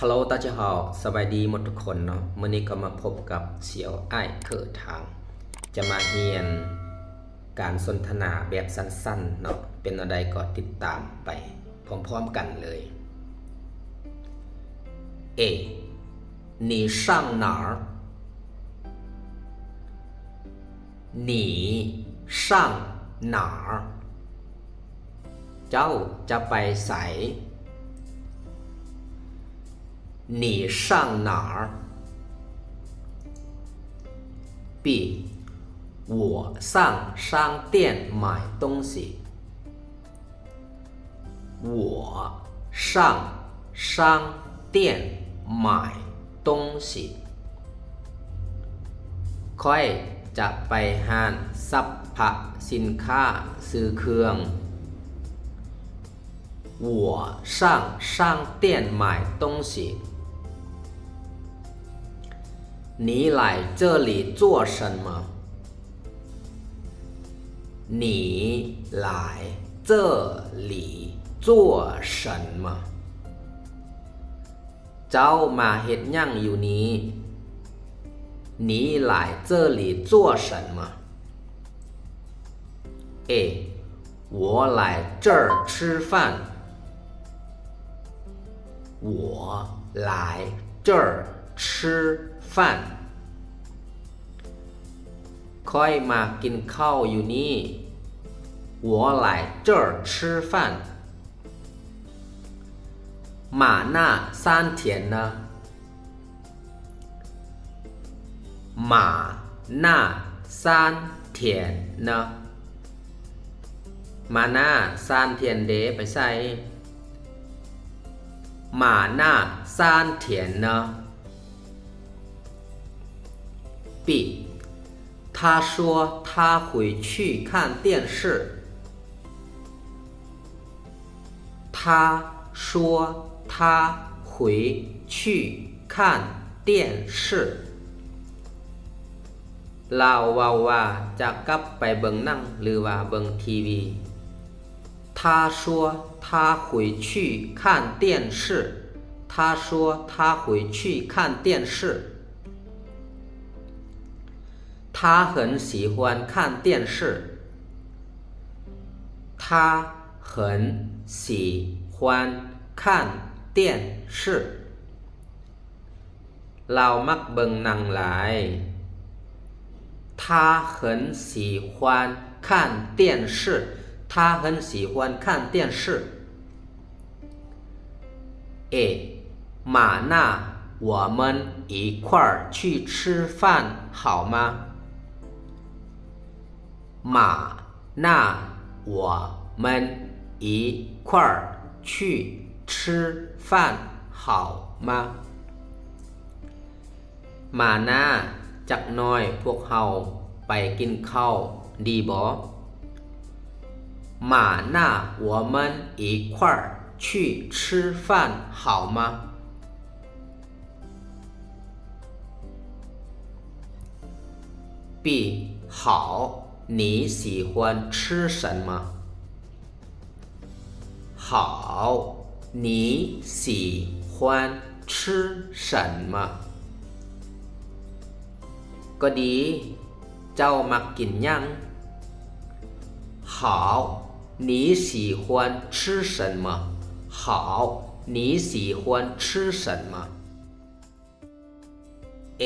Hello 大家好 ສະບາຍດີໝົດທຸກຄົນເນາະ. ມື້ນີ້ກໍມາພົບກັບສ່ຽວອ້າຍເຄີທາງ ຈະມາຮຽນການສົນທະນາແບບສັ້ນໆເນາະ. ເປັນແນວໃດກໍຕິດຕາມໄປພ້ອມໆກັນເລີຍ. A. 你上哪儿？你上哪儿？ ເຈົ້າຈະໄປໃສ? 你上哪儿？ B. 我上商店买东西。 我上商店买东西。 ຂ້ອຍຈະໄປຮ້ານສັບພະສິນຄ້າຊື້ເຄື່ອງ. 我上商店买东西。 你来这里做什么？ 你来这里做什么？ ເຈົ້າມາເຮັດຫຍັງຢູ່ນີ້? 你来这里做什么？ A. 我来这儿吃饭。 我来这儿吃饭。 ຂ້ອຍມາກິນເຂົ້າຢູ່ນີ້. 我来这儿吃饭。 马那三田呢？ 马那三田呢？ ມານາຊານທຽນເດ ໄປໃສ? 马那三田呢？ B. 他说他回去看电视。 他说他回去看电视。 ລາວເວົ້າວ່າຈະກັບໄປເບິ່ງໜັງ ຫຼືວ່າເບິ່ງທີວີ. 他说他回去看电视。 他说他回去看电视。 他很喜欢看电视。 他很喜欢看电视。 ລາວມັກເບິ່ງໜັງຫຼາຍ. 他很喜欢看电视。 他很喜欢看电视。 A. 马那我们一块儿去吃饭好吗？ 马那我们一块儿去吃饭好吗？ ມານາ ຈັກໜ້ອຍພວກເຮົາໄປກິນເຂົ້າດີບໍ່? 马那我们一块儿去吃饭好吗？ B. 好，你喜欢吃什么？ 好，你喜欢吃什么？ ກໍດີ, ເຈົ້າມັກກິນຫຍັງ? 好，你喜欢吃什么？ 好，你喜欢吃什么？ A.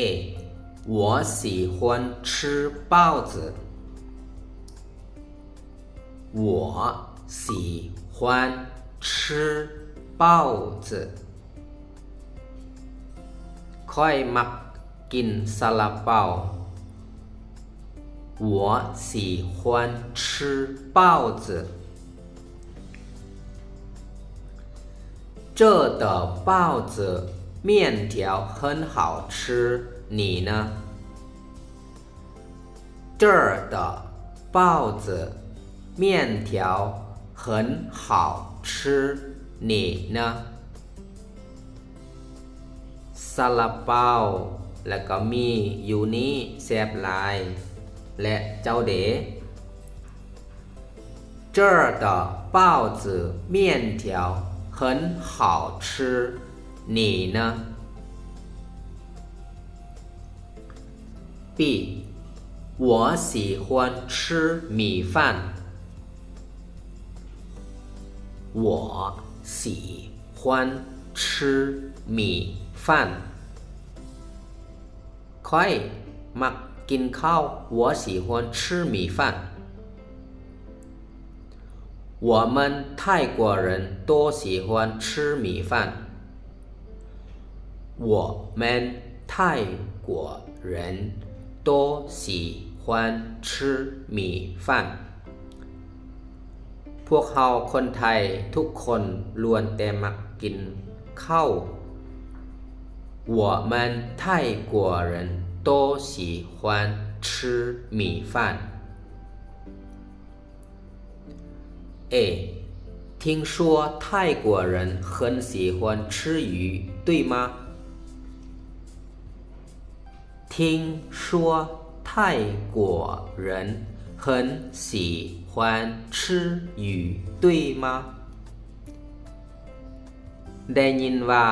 我喜欢吃包子。 我喜欢吃包子。 ຂ້ອຍມັກກິນຊາລາເປົາ. 我喜欢吃包子。 这的包子面条很好吃，你呢？ 这儿的包子面条很好吃，你呢？ ຊາລາເປົາ ແລະ ກໍໝີ່ຢູ່ນີ້ແຊບຫຼາຍ ແລະ ເຈົ້າເດ? 这儿的包子面条很好吃，你呢？ B. 我喜欢吃米饭。我喜欢吃米饭。 ຂ້ອຍມັກກິນເຂົ້າ. 我喜欢吃米饭。 我们泰国人都喜欢吃米饭。我们泰国人都喜欢吃米饭。 ພວກເຮົາຄົນໄທທຸກຄົນລ້ວນແຕ່ມັກກິນເຂົ້າ. 我们泰国人都喜欢吃米饭。 A. 听说泰国人很喜欢吃鱼，对吗？听说泰国人很喜欢吃鱼，对吗？ ໄດ້ຍິນວ່າ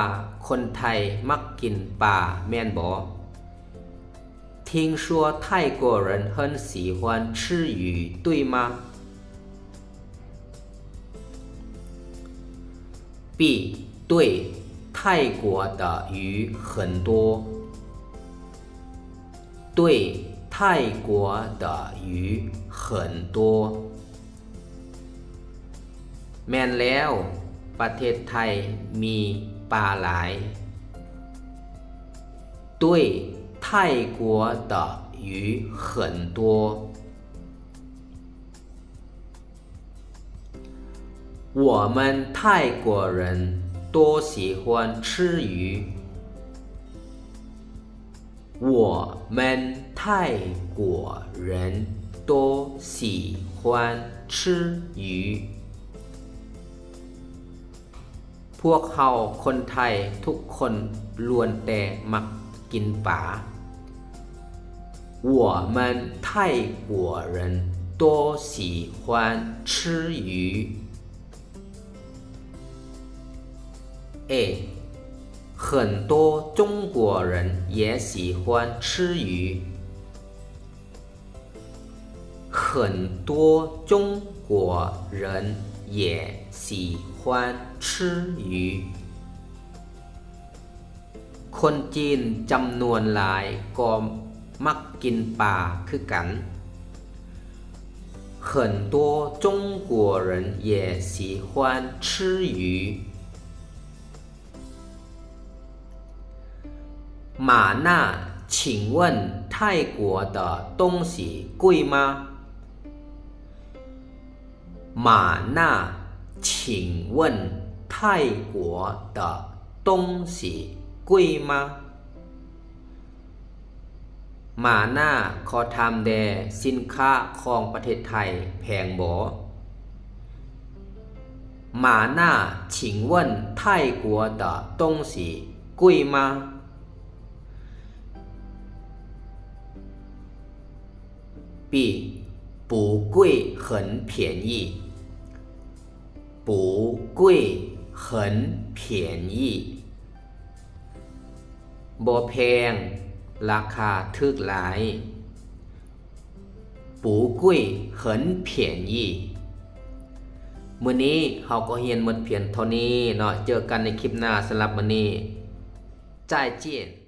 ຄົນໄທມັກກິນປາແມ່ນບໍ່? 听说泰国人很喜欢吃鱼，对吗？ B. 对，泰国的鱼很多。对，泰国的鱼很多。 ແມ່ນແລ້ວ, ປະເທດໄທມີປາຫຼາຍ. 对，泰国的鱼很多。我们泰国人都喜欢吃鱼。 我们泰国人都喜欢吃鱼。 ພວກເຮົາຄົນໄທທຸກຄົນລ້ວນແຕ່ມັກກິນປາ. 我们泰国人都喜欢吃鱼。 A. 很多中国人也喜欢吃鱼。很多中国人也喜欢吃鱼。 ຄົນຈີນຈຳນວນຫຼາຍກໍມັກກິນປາຄືກັນ. 很多中国人也喜欢吃鱼。 หมาล่า 请问泰国的东西贵吗？ หมาล่า 请问泰国的东西贵吗？ หมาล่າ ຂໍຖາມແດ່, ສິນຄ້າຂອງປະເທດໄທແພງບໍ່? หมาล่า 请问泰国的东西贵吗？ B. 不贵，很便宜。不贵，很便宜。 ບໍ່ແພງ, ລາຄາຖືກຫຼາຍ. 不贵，很便宜。 ມື້ນີ້ເຮົາກໍຮຽນໝົດພຽງເທົ່ານີ້ເນາະ. ເຈີກັນໃນຄລິບໜ້າ. ສຳລັບມື້ນີ້ 再见。